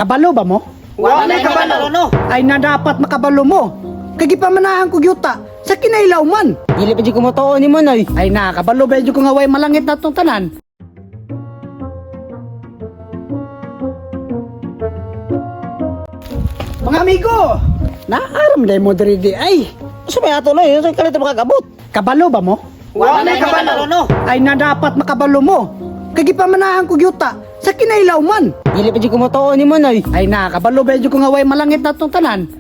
Kabalo ba mo? Wala na kabalo no. Ay na dapat makabalo mo. Kay gipamanahan ko yuta sa kinailaw man. Dili pa jud ko motuo nimo, Noy. Ay na kabalo ba jud ko nga way malangit na tong tanan. Mga amigo, naaram day mo diri di ay. Usa may ato, Noy, usa kalit makagabot. Kabalo ba mo? Wala na kabalo no. Ay na dapat makabalo mo. Kay gipamanahan ko yuta sa kinailaw man. Dili pa jud ko motuo nimo, Noy. Ay na, kabalo ba ko nga way malangit na tong tanan?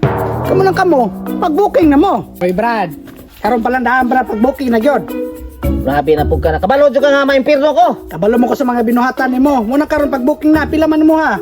Kamo lang kamo, pag-booking na mo. Hoy Brad, karon pa lang daan Brad, pag-booking na gyud. Grabe na pug ka na. Kabalo jud ka nga maimpirno ko. Kabalo mo ko sa mga binuhatan nimo. Muna karon pag-booking na, pila man mo ha?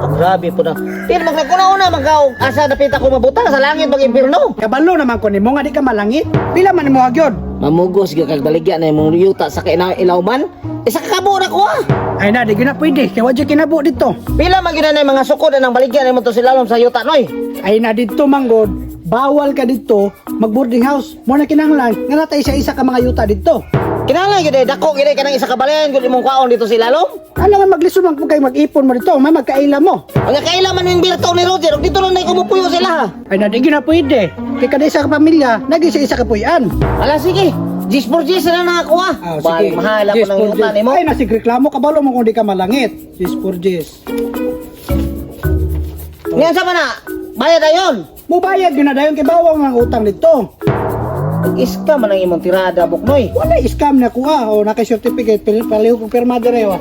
Ah, grabe po na. Pero magnaguna-una magkaog asa dapit ako mabutang sa langit pag impirno. Kabalo naman ko nimo nga di ka malangit. Pila man nimo ha gyud? Mamugos gyud kag baligya na imong yuta sa ilawman. Isa ka kabo na ko ah. Ay na, di gyud na pwede. Kay wa jud kinabo dito. Pila man gyud na mga sukod na nang baligya nimo to silalom sa yuta, Noy. Ay na dito manggod, bawal ka dito mag boarding house. Mo na kinahanglan nga natay isa-isa ka mga yuta dito. Kinahanglan gyud eh dako gyud eh kanang isa ka balayan gyud imong kwaon dito sa ilalom. Alam nga maglisod man po kayo mag-ipon mo dito, may magkaila mo. Ang kailan man yung birto ni Roger, ug dito lang na kumupuyo sila ha. Ay na di gyud na pwede. Kay kada isa ka pamilya, nag-isa-isa ka puyan. Ala sige, Gis por gis na lang ako ah. Ah, Bali, mahal ako Yes ng for yuta yes. nimo. Ay, nasigreklamo ka balo mo kung di ka malangit. Yes for yes. Ngayon sa mana, bayad ayon. Mubayad yun na dayon kay bawang ang utang dito. Iska man ang imong tirada, Buknoy. Wala scam na kuha o naka certificate paliho kong pirma dire wa.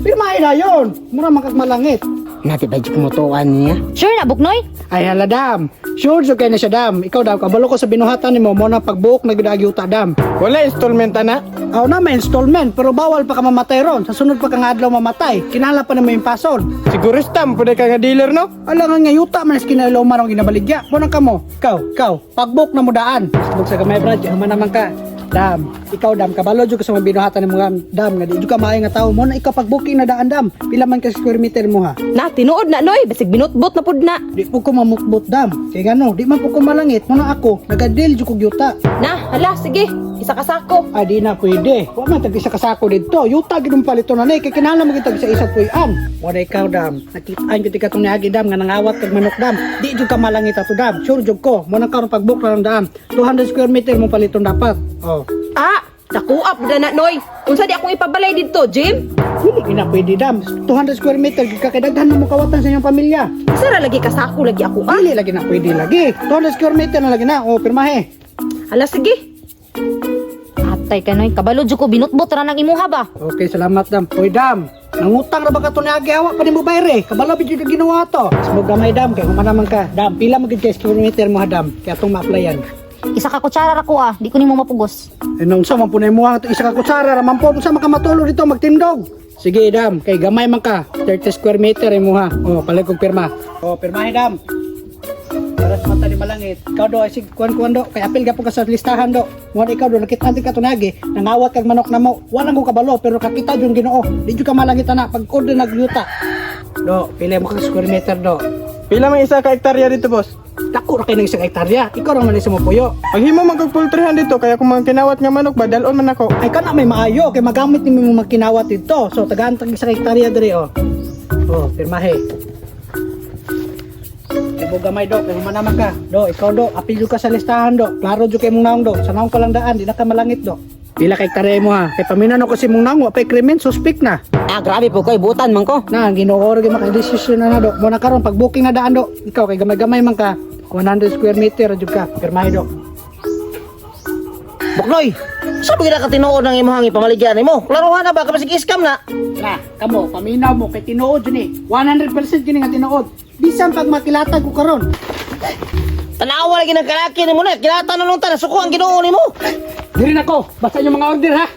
Pirmahin na yun. Mura man kag malangit. Nati ba kumutuan niya? Sure na, Buknoy? Ay hala dam. Sure jud kay na siya dam. Ikaw dam kabalo ko sa binuhatan nimo mo na pagbuok na gyud yuta dam. Wala installment ana. Aw na may installment pero bawal pa ka mamatay ron. Sa sunod pa ka nga adlaw mamatay. Kinahanglan pa nimo yung pason. Siguro stamp pwede ka nga dealer no? Ala nga nga yuta man kinailaw man ang ginabaligya. Mo nang kamo. Ikaw, ikaw, pagbuk na mo daan. Buk sa gamay Brad, human naman ka. Dam, ikaw dam, kabalo jud ka sa mga binuhatan nimo nga dam nga di jud ka maayo nga tawo mo na ikaw pagbuking na daan dam. Pila man ka square meter mo ha? Na, tinuod na, Noy. Basig binutbot na pud na. Di po ko mamutbot dam. Kay ngano, di man po ko malangit mo na ako, nagadil jud kog yuta. Na, hala, sige. Isa ka sako. Ah, di na pwede. Wa man tag isa ka sako didto. Yuta gid mo palito na ni kay kinahanglan mo gid tag isa-isa puy-an. Mo na ikaw dam. Nakitaan gid ka tong niagi dam nga nangawat kag manok dam. Di jud ka malangit ato dam. Sure jud ko. Mo na karon pagbook na lang dam. 200 square meter mo paliton dapat. Oh. Ah, nakuap na na, Noy. Unsa di akong ipabalay didto, Jim? Dili gid na pwede dam. 200 square meter gid ka kay daghan na mo kawatan sa inyong pamilya. Isa ra lagi ka sako lagi ako ah. Dili lagi na pwede lagi. 200 square meter na lagi na. Oh, pirmahe. Hala, sige. Atay ka, Noy. Kabalo jud ko binutbot ra nang imuha ba? Okay, salamat dam. Hoy dam, nangutang ra ba ka to niagi awa pa nimo bayre? Kabalo bid jud ginawa to. Smog gamay dam kay human naman ka. Dam, pila man gid kay square meter mo ha dam? Kay atong ma-applyan. Isa ka kutsara ra ko ah. Di ko nimo mapugos. Eh nung sa man punay mo ha, isa ka kutsara ra man po sa makamatulog dito magtindog. Sige dam, kay gamay man ka. 30 square meter imo ha. Oh, palit kog pirma. Oh, pirmahe dam. Para sa mata ni Malangit. Ikaw do ay sig kuan kuan do kay apil gapon ka sa listahan do. Mo ikaw do nakita ka tunagi, nangawat kag manok namo. Walang ko kabalo pero kakita jud Ginoo. Di jud ka malangit ana pag order nagyuta. Do, pila mo ka square meter do. Pila man isa ka hektarya dito, boss? Dako ra kay ng isang hektarya. Ikaw ra man isa mo puyo. Maghimo man kog poultryhan dito kaya kung mga kinawat nga manok ba dalon man ako. Ay kana may maayo kay magamit nimo imong makinawat dito. So tagaan tag isa ka hektarya diri oh. Oh, pirmahe. Ibo gamay do, kay human naman ka. Do, ikaw do, apil jud ka sa listahan do. Klaro jud kay mong naong do. Sa naong ka lang daan, di na ka malangit do. Pila kay hektarya mo ha. Kay paminano ko si mong naong, wa pay krimen, suspect na. Ah, grabe po koy, butan man ko. Na, Ginoo ra gyud makadesisyon na na do. Mo na karon pag booking na daan do. Ikaw kay gamay-gamay man ka. 100 square meter jud ka. Pirmahe do. Buknoy, sa ba ka tinuod ng imong ipamaligya nimo? Klaruhan na ba ka basig iskam na? Na, kamo, paminaw mo kay tinuod jud ni. 100% jud ni nga tinuod. Bisan pag makilatag ko karon. Tanawa lagi ng kalaki nimo na, kilata na nung tanan, suko ang Ginoo nimo. Diri na ko. Basta yung mga order ha.